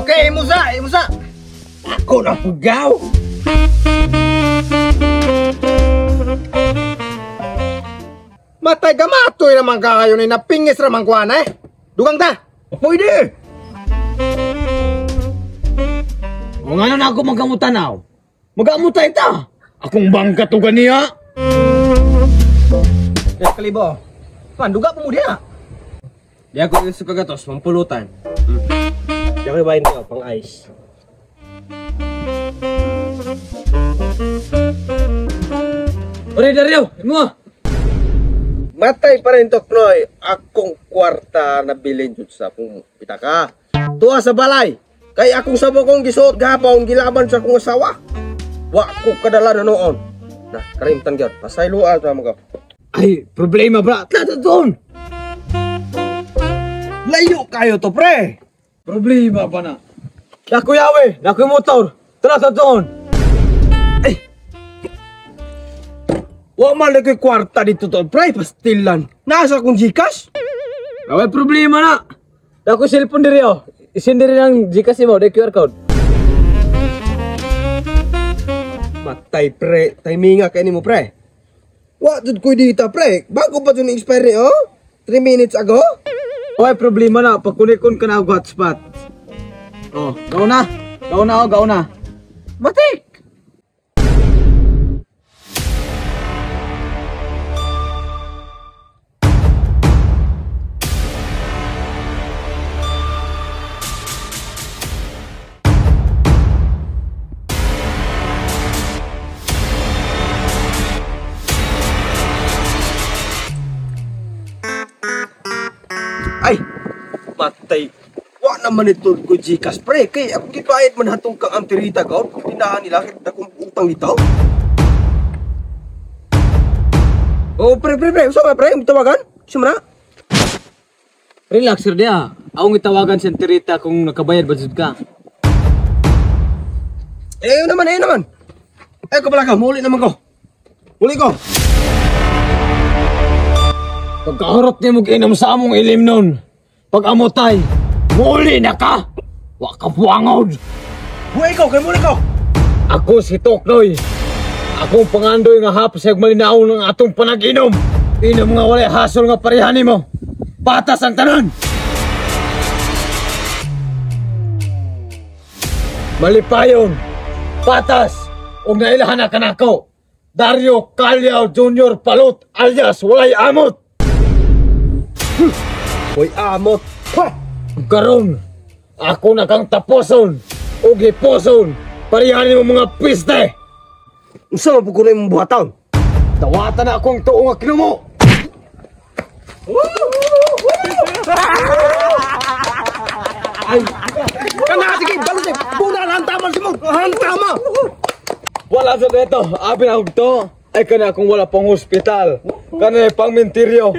Okay, Musa, Musa. Ako na pugaw. Matay ka matoy naman kayo ni napingis ramang kuana eh. Dugang ta. Pwede. O nga na ako magamutanaw. Magamutay ta. Akong bangka to ganiya. Eh, kalibo. Pan, duga po mo diha. Di ako sa kagatos, mampulutan. Di ako ibahin ko, pang ice. Ore Dario, mo. Matay pa rin to, Knoy. Akong kwarta na bilin jud sa akong pitaka. Tuwa sa balay. Kay akong sabo kong gisuot gahapon gilaban sa akong asawa. Wa ko kadala na noon. Na, karimtan gyud. Pasayloa ta mo ka. Ay, problema bra. Tata doon. Layo kayo to, pre. Problema pa na. Dako yawe, dako motor. Tara ta doon. Ay. Wa man lagi kwarta dito to, pre. Pastilan. Nasa akong GCash? Away problema na. Dako cellphone diri oh. Isend diri ng GCash mo, de QR code. Matay, pre. Timinga kay nimo, pre. Wa jud koy dita, pre. Bago pa jud ni-expire ni, oh. 3 minutes ago. Oy, problema na. Pagkunikon ka na og hotspot. Oh, gao na. Gao na, oh, gao na. Matik! Ay, matay. Wa naman ito ko GCash, pre. Kay ako gibayad man hatong kang antirita ko. Tindahan nila, kay akong utang dito. Oh, pre, pre, pre. Usa ba, pre? Tawagan? Sumra? Relax, sir dia. Akong itawagan si Antirita kung nakabayad ba jud ka. Eh, ayun naman, ayun naman. Ay, kabala ka. Muli naman ko. Muli ko. Pagkahurot ni mo inom sa among ilim nun. Pag amotay, muli na ka. Wa ka buangod. Buhay ko, kay muli ko. Ako si Toknoy. Akong pangandoy nga hapos ay malinaw ng atong panag-inom. Inom nga walay hasol nga parehan nimo. Patas ang tanan. Malipayon, patas, ug nailahan na kanako. Dario Calliao Jr. Palot alias walay amot. Hoy amot. Ha! Karon, ako na kang taposon ug hiposon. Parehan nimo mga piste. Unsa man pud imong buhaton? Dawatan na akong tuo nga kinumo. Ay, kana sige, balot eh. Buna lang tama si mo. Hantama. Wala sa dito. Abi na to. Ay kana akong wala pang hospital. Kana pang mentiryo.